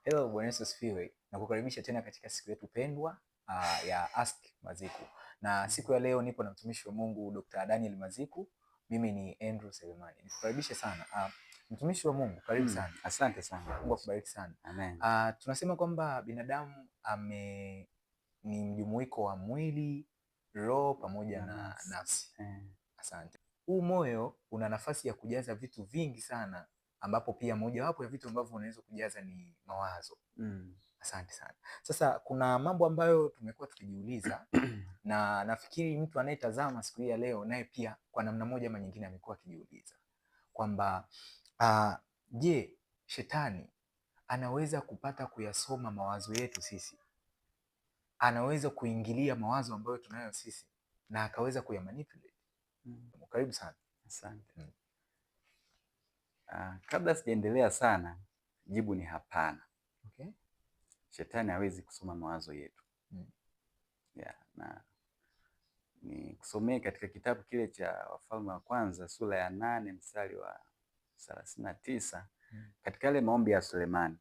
Hello, Bwana Yesu asifiwe. Nakukaribisha tena katika siku yetu pendwa ya Ask Maziku. Na siku ya leo nipo na mtumishi wa Mungu Dr. Daniel Maziku. Mimi ni Andrew Selemani. Nikukaribishe sana. Mtumishi wa Mungu, karibu sana. Asante sana. Mungu akubariki sana. Amen. Tunasema kwamba binadamu ni mjumuiko wa mwili, roho pamoja na nafsi. Asante. Huu moyo una nafasi ya kujaza vitu vingi sana, ambapo pia mojawapo ya vitu ambavyo unaweza kujaza ni mawazo. Asante sana. Sasa kuna mambo ambayo tumekuwa tukijiuliza na nafikiri mtu anayetazama siku hii ya leo naye pia kwa namna moja ama nyingine amekuwa akijiuliza kwamba je, shetani anaweza kupata kuyasoma mawazo yetu sisi? Anaweza kuingilia mawazo ambayo tunayo sisi na akaweza kuyamanipulate? Karibu sana. Asante. Kabla sijaendelea sana, jibu ni hapana. Shetani hawezi kusoma mawazo yetu. Yeah, na nikusomee katika kitabu kile cha Wafalme wa Kwanza sura ya 8 mstari wa 39, katika yale maombi ya Sulemani.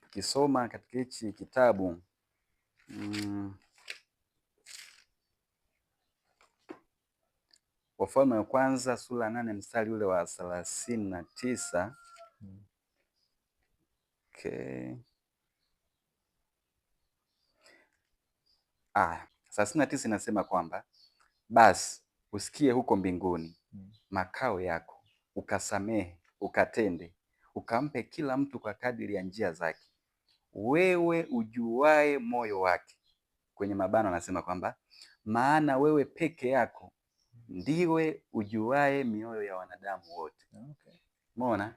Tukisoma katika hichi kitabu Wafalme wa Kwanza sura ya 8 mstari ule wa 39. Okay. 39 inasema kwamba basi usikie huko mbinguni makao yako, ukasamehe, ukatende, ukampe kila mtu kwa kadiri ya njia zake, wewe ujuae moyo wake. Kwenye mabano anasema kwamba maana wewe peke yako ndiwe ujuae mioyo ya wanadamu wote. Umeona?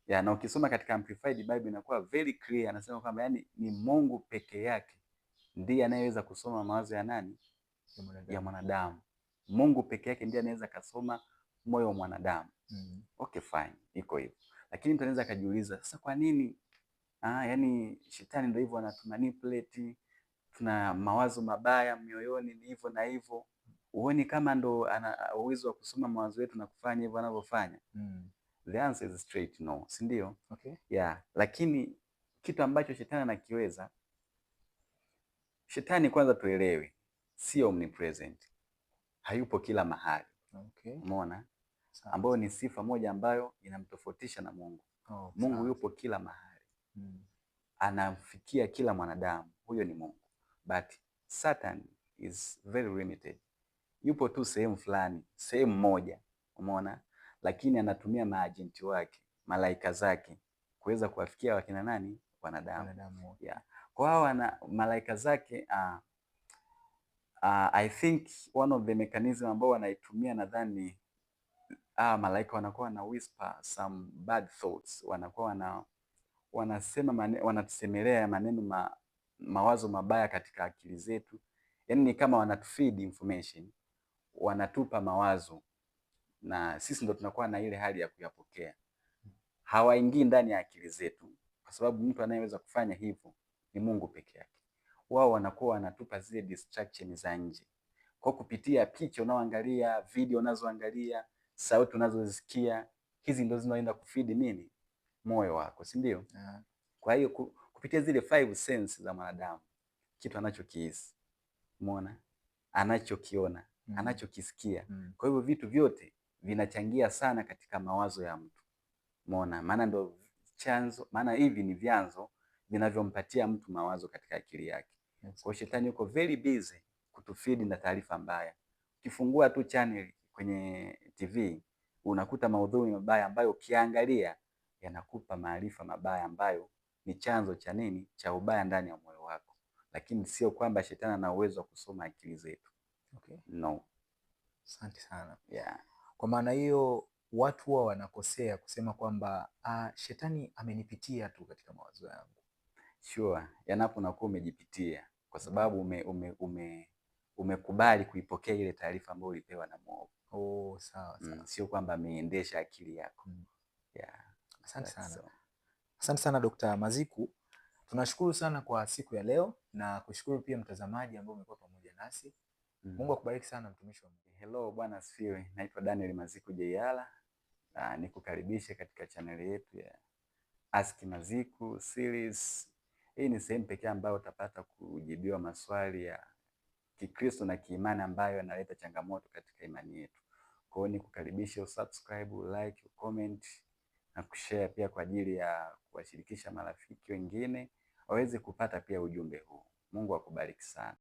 Ya, na ukisoma katika Amplified Bible inakuwa very clear, anasema kwamba ni Mungu peke yake ndiye anayeweza kusoma mawazo ya nani? Ya mwanadamu. Ya mwanadamu. Mungu peke yake ndiye anaweza kasoma moyo wa mwanadamu. Okay, fine, iko hivyo. Lakini mtu anaweza akajiuliza sasa kwa nini shetani ndio hivyo anatumanipulate, tuna mawazo mabaya mioyoni ni hivyo na hivyo. Huoni kama ndo ana uwezo wa kusoma mawazo yetu na kufanya hivyo anavyofanya? The answer is straight no, si ndio? Yeah, lakini kitu ambacho shetani anakiweza, shetani kwanza tuelewe, sio omnipresent. Hayupo kila mahali. Umeona? Ambayo ni sifa moja ambayo inamtofautisha na Mungu. Mungu yupo kila mahali. Anafikia kila mwanadamu. Huyo ni Mungu. But Satan is very limited. Yupo tu sehemu fulani, sehemu moja. Umeona? Lakini anatumia maajenti wake, malaika zake kuweza kuwafikia wakina nani? Wanadamu. Wanadamu wote. Yeah. Kwa hao wana malaika zake, I think one of the mechanism ambao wanaitumia nadhani, malaika wanakuwa wana whisper some bad thoughts, wanakuwa wanasema wanatusemelea maneno mawazo mabaya katika akili zetu. Yaani ni kama wanatufeed information, wanatupa mawazo na sisi ndo tunakuwa na ile hali ya kuyapokea. Hawaingii ndani ya akili zetu kwa sababu mtu anayeweza kufanya hivyo ni Mungu peke yake. Wao wanakuwa wanatupa zile distraction za nje. Kwa kupitia picha unaoangalia, video unazoangalia, sauti unazozisikia, hizi ndo zinaenda kufeed nini? Moyo wako, si ndio? Kwa hiyo kupitia zile 5 senses za mwanadamu, kitu anachokihisi, umeona? Anachokiona, anachokisikia. Kwa hivyo vitu vyote vinachangia sana katika mawazo ya mtu. Umeona? Maana ndo chanzo, maana hivi ni vyanzo vinavyompatia mtu mawazo katika akili yake. Kwa hiyo shetani yuko very busy kutufeed na taarifa mbaya. Ukifungua tu channel kwenye TV unakuta maudhui mabaya ambayo ukiangalia yanakupa maarifa mabaya ambayo ni chanzo cha nini? Cha ubaya ndani ya moyo wako. Lakini sio kwamba shetani ana uwezo wa kusoma akili zetu. No. Asante sana. Kwa maana hiyo watu huwa wanakosea kusema kwamba shetani amenipitia tu katika mawazo yangu. Sure, yanapo unakuwa umejipitia kwa sababu umekubali kuipokea ile taarifa ambayo ulipewa na mwovu. Oh, sawa, sawa. Sio kwamba ameendesha akili yako. Yeah. Asante That's sana. so. Asante sana Dr. Maziku. Tunashukuru sana kwa siku ya leo na kushukuru pia mtazamaji ambaye umekuwa pamoja nasi. Mungu akubariki sana mtumishi wa Mungu. Hello, Bwana asifiwe. Naitwa Daniel Maziku Jeyala. Nikukaribishe katika channel yetu ya Ask Maziku series. Hii ni sehemu pekee ambayo utapata kujibiwa maswali ya Kikristo na kiimani ambayo yanaleta changamoto katika imani yetu. Kwa hiyo nikukaribishe usubscribe, like, comment na kushare pia kwa ajili ya kuwashirikisha marafiki wengine waweze kupata pia ujumbe huu. Mungu akubariki sana.